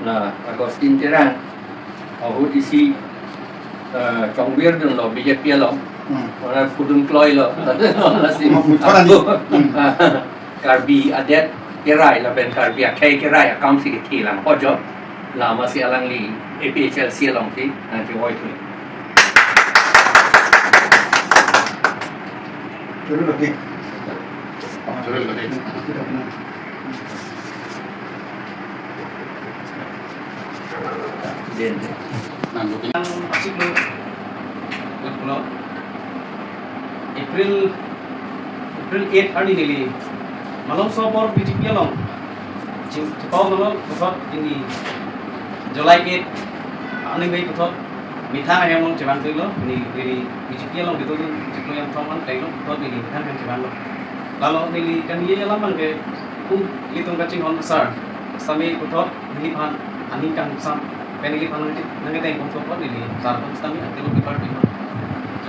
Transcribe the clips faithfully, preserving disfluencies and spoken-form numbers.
Ah, Augustine Terang, ahut isi, eh, chongvirdunlo B J P along. Hmm. Ora pudun kloilo. Lasi. Mo-, mo-, thora ni. Hmm. Karbi adet kerai lapen Karbi akhei kerai akam si kethe lang. Hojo. Lama si alangli A P H L C alongsi, ah, chivoithu. Choro lagi. Choro lagi. Din. Nang bukin. Chiklo. Chiklo. April, April eight arni neli Malomso apor B J P along ching-, chingpao dolo puthot pini July eight arni mei puthot methang ahem along chevang thulo, neli, neli B J P along kedo dun chiklo kethom an tenglo puthot neli methang ahem chevanglo. Lalo neli kangni alam abangke, pu ilitum kachinghon sir sami puthot neliphan aning kangsam pen neliphan nangke-, nangketeng pon sopot neli sar pon sitame atelo paper paper.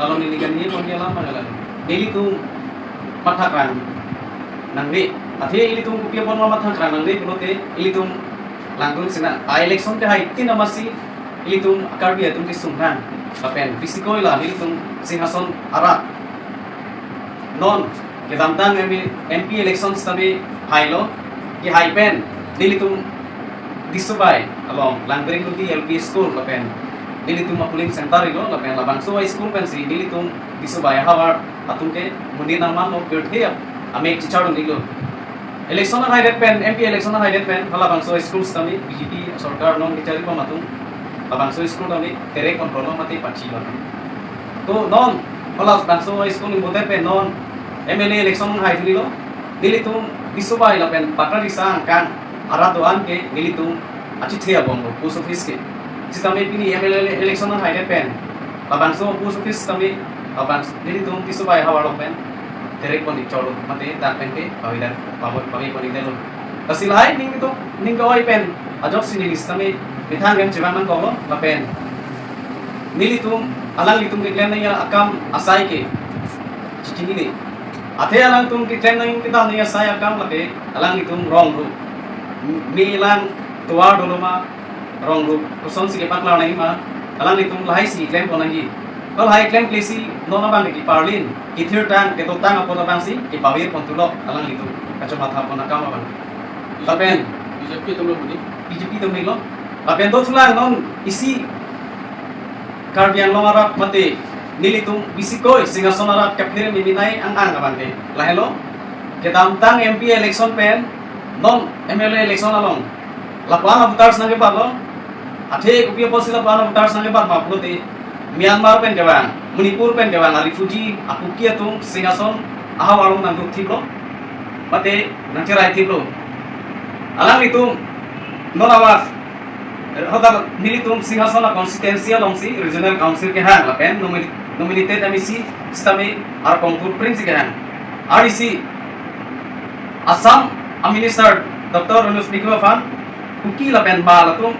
Lalo neli kangni pon alam abang lalo. Nelitum mathakrang nangve. Athe ilitum kopi apot mathakrang nangve pulote ilitum langdun sina a-election kehai tin amatsi ilitum Karbi atum kesung hang. Lapen bisiko ila nelitum Singhason arat non kedamtang M P, M P election sitame hailo, kehai pen nelitum Disubai along Langdring Ludi L P School lapen nelitum a-polling center ilo lapen labangso a-school pensi nelitum Disubai ahavar atum ke monit nangmanlo, pirthe amek chechardun ilo. Election ahaidet pen, M P election ahaidet pen halabangso school sitame B J P sorkar non kechari pamatung labangso school tame terek control mate pachilo. To non halabangso school ingbote pen non M L A election hai thulilo. Nelitum Disubai lapen Patharisa angkang arat do-an ke nelitum achithe abong lo post office ke. Sitame pini M L A election ahaidet pen labangso post office tame labang nelitum Disubai ahavar along pen terek pon-ik cholo mate dak pen ke pavidan pamot pame pon-ikdetlo. Lasi lahai ning itum ning ke-oi pen ajoksi neli sitame methang ahem chevang nangkoklo lapen nelitum alanglitum keklem nangji akam asai ke chichinine. Athe alangtum keklem nangji kedam nangji asai akam lake alanglitum rong ru. Me lang tovar dolo ma rong ru kosonsi kepaklang nangji ma, alanglitum lahai si klem pon nangji. Lahai klem klesi non abang keparlin, kethirtang, ketotang apot abangsi kepavir pon thulo alanglitum kachomatha pon akam abang. Lapen B J P atum lo puni. B J P atum lo. Lapen dothulang non isi Karbi Anglong arat mate nelitum bisikoi Singhason arat kaphere miminai ang-ang abang ke. Lahelo kedamtang M P election pen non M L A election along lapu-an avoters nangkebatlo. Athe kopi apotsi lapu-an avoters nangkebat ma pulote Myanmar pen kevang, Manipur pen kevang a-refugee a-Kuki atum Singhason ahavar along nangduk thiplo. Mate nangcherai thiplo. Alanglitum non awas hodak nelitum Singhason a-constituency alongsi regional council kehang lapen nomini-, nominated M A C sitame Arkongpur Prince kehang. Arnisi Assam a-minister Doctor Ranoj Pegu aphan Kuki lapen Hmar atum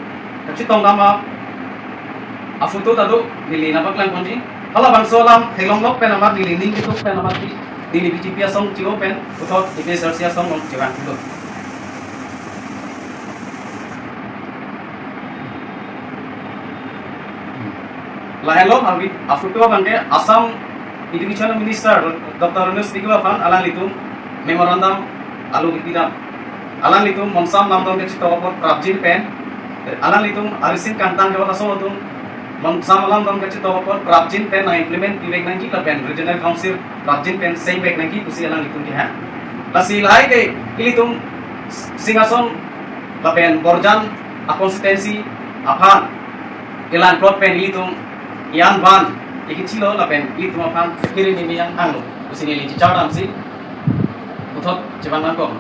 kachetongdam a-photo ta do, neli nangpaklang ponji. Halabangso alam theklonglok pen amat neli ning ketuk pen amat neli B J P asong chio pen puthot A P H L C asong along chevang thulo. Lahelo harbi a-photo abangke Assam Education Minister Doctor Ranoj Pegu aphan alanglitum memorandum alo kipidam. Alanglitum Monsam lamdon kachetok apot prapjin pen, alanglitum arisin kangtang kewat asong atum Monsam lamdon kachetok apot prapjin pen nang-implement pivek nangji lapen regional council prapjin pen sengvek nangji pusi alanglitum kehang. Lasi lahai ke ilitum Singhason lapen Borjan a-constituency aphan kelang plot pen ilitum ian van ikit chilo lapen ilitum aphan kiri nimi yang anglo pusi neli chichar damsi puthot chevang nangkok.